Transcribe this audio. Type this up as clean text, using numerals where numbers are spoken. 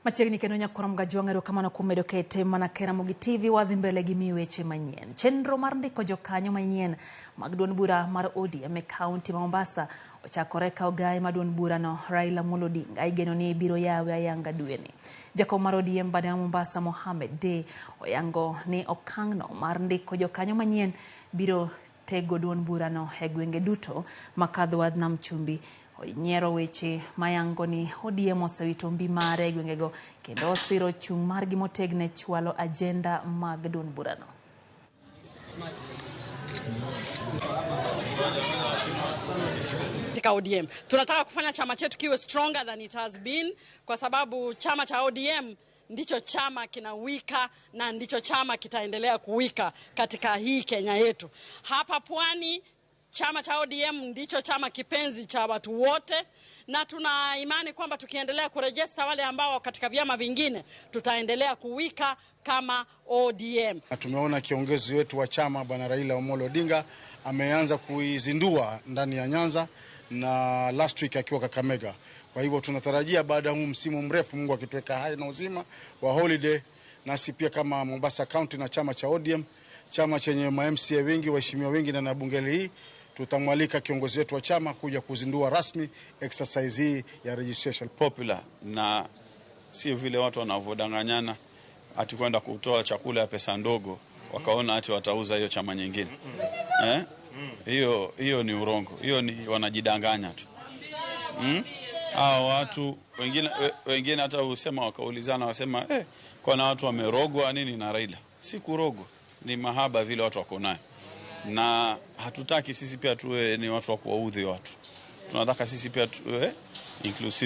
Machiegni kendo nyakwar Mgajwang', erokamano kuom medo kete mana ke Ramogi TV. Wadhi mbele gi miyi weche manyien. Chenro mar ndiko jokanyo manyien mag duond bura mar ODM e kaunti ma Mombasa ochakore ka ogaye ma duond burano Raila Amolo Odinga igeno ni biro yawe ayanga dweni. Jakom mar ODM bade ma Mombasa Mohamed Dey oyango ni okang'no mar ndiko jokanyo manyien biro tego duond burano e gwenge duto makadho wadh Nam Chumbi. Onyiero weche mayango ni ODM osewito mbi mare e gwengego kendo osiro chung' margi motegno e chwalo ajenda mag duond burano. Katika ODM tunataka kufanya chama chetu kiwe stronger than it has been, kwa sababu chama cha ODM ndicho chama kinawika na ndicho chama kitaendelea kuwika katika hii Kenya yetu. Hapa Pwani chama cha ODM ndicho chama kipenzi cha watu wote, na tuna imani kwamba tukiendelea kuregister wale ambao katika vyama vingine tutaendelea kuwika kama ODM. Na tumeona kiongozi wetu wa chama Bwana Raila Amolo Odinga ameanza kuizindua ndani ya Nyanza na last week akiwa Kakamega. Kwa hivyo tunatarajia baada ya huu msimu mrefu, Mungu akituweka hai na uzima wa holiday, nasi pia kama Mombasa County na chama cha ODM, chama chenye ma MCA wengi, waheshimiwa wengi na bunge hii, tutamwalika kiongozi wetu wa chama kuja kuzindua rasmi exercise hii ya registration. Popular na sio vile watu wanavyodanganyana ati kwenda kutoa chakula ya pesa ndogo wakaona ati watauza hiyo chama nyingine. Eh? Hiyo ni urongo. Hiyo ni wanajidanganya tu. Hao watu wengine hata usema wakaulizana wasema kwa na watu wamerogwa nini na Raila. Si kurogwa, ni mahaba vile watu wako nayo. Na hatutaki sisi pia tuwe ni watu wa kuwaudhi watu. Tunataka sisi pia tuwe inclusive.